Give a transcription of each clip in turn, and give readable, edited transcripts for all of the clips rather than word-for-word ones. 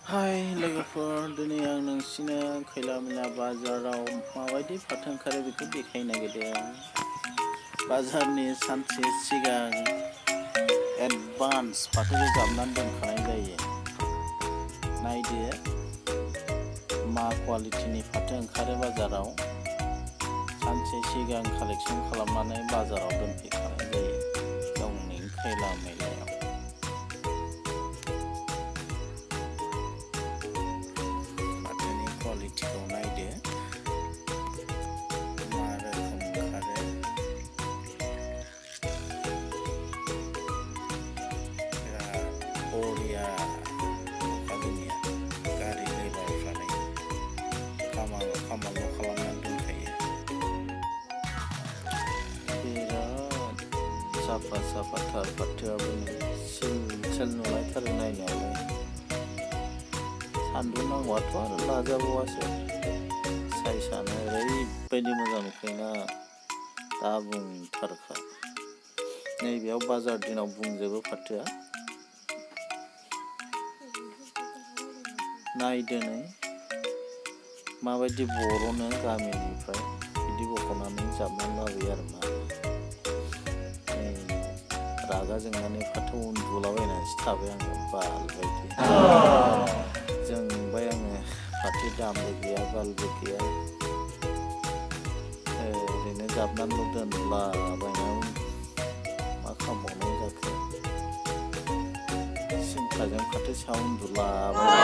Hai लोगोफोर, दिनै आं नोंसिनो खैला मैला बाजाराव माबायदि फाथो ओंखारो बेखौ देखायनो नागिरदों। बाजारनि सानसे सिगां एडभान्स फाथोखौ जाबनानै दोनखानाय जायो। नायदो मा क्वालिटिनि फाथो ओंखारो बाजाराव। सानसे सिगां कालेक्सन खालामनानै बाजाराव दोनफैखानाय जायो जोंनि खैला मैलायाव। फाथोनि क्वालिटिखौ नायदो मा रोखोम ओंखारो। बिराद बरिया जोंनिया गारि लेबारफ्रानो खामाल खालामनानै दोनखायो। बिराद साफाथार फाथोआबो सिल नुलायथारो नायनायावलाय। सान्दुं नांगौआथ' आरो लाजाबावासो। साइजआनो ओरैबायदि मोजां नुखायोना दा बुंथारखा। नैबेयाव बाजार दिनाव बुंजोबो फाथोआ। नायदो नै माबायदि बर'नो गामिनिफ्राय बिदि बख'नानै जाबनानै लाबोयो आरो मा। रागा जोंनानै फाथो उन्दुलाबायनानैसो थाबाय आङो बाल बायदि। जोंबाय आङो, फाथो दामबो गैया बालबो गैया, ओरैनो जाबनानैल' दोनलाबायनानै मा खालामबावनांगौ जाखो। सिन्थाजों फाथो सायाव उन्दुलाबाय।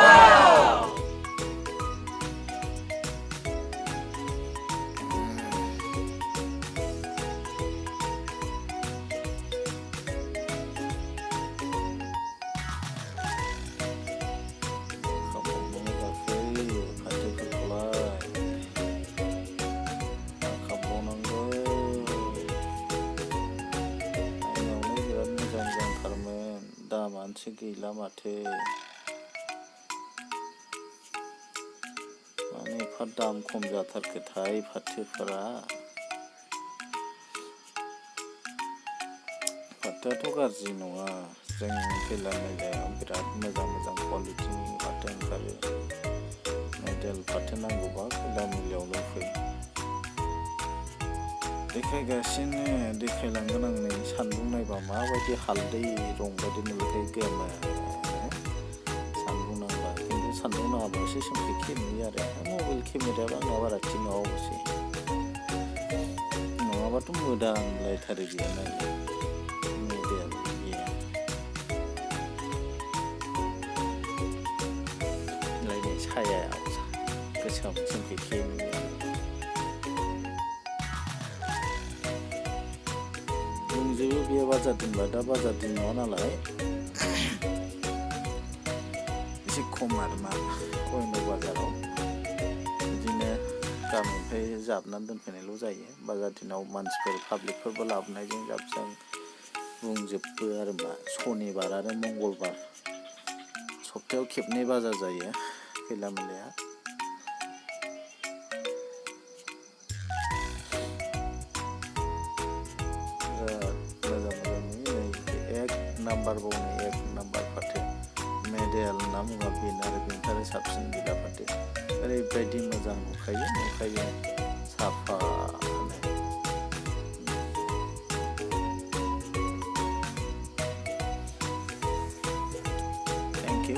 दामानोसो गैला माथो। माने एफा दाम खम जाथारखोथाय फाथोफोरा। फाथोआथ' गाज्रि नङा, जोंनि खैला मैलायाव बिराद मोजां क्वालिटिनि फाथो ओंखारो। मडेल फाथो नांगौबा खैला मैलायावल' फै। देखायलांगोन आं नै सान्दुं नायबा माबायदि हालदै रं बायदि नुलायखायो गोमो। सान्दुं नांबा, खिन्थु सान्दुं नाङाबासो सोमखे खेबनुयो आरो। मबाइल केमेरायाबो आंना बारा थिग नङा अबसे। नङाबाथ' मोदानलायथारो बेयो नायनो मडेल बेयो। नायनो सायायाव गोसोम सोमखे खेबनुयो। बुंजोबो बेयो बाजार दिनबा, दा बाजार दिन नङा नालाय एसे खम आरो मा हयन' बाजाराव बिदिनो गामिनिफ्राय जाबनानै दोनफैनायल' जायो। बाजार दिनाव मानसिफोर पाब्लिकफोरबो लाबोनायजों जाबजों बुंजोबो आरो मा। सनिबार आरो मंगलबार सप्तायाव खेबनै बाजार जायो खैला मैलाया। मोजां नुयो। एक नाम्बार फाथो मेडेल होनना बुङा बेनो आरो बेनिफ्राय साबसिन गैला फाथो। ओरैबायदि मोजां नुखायो साफानो। Thank you.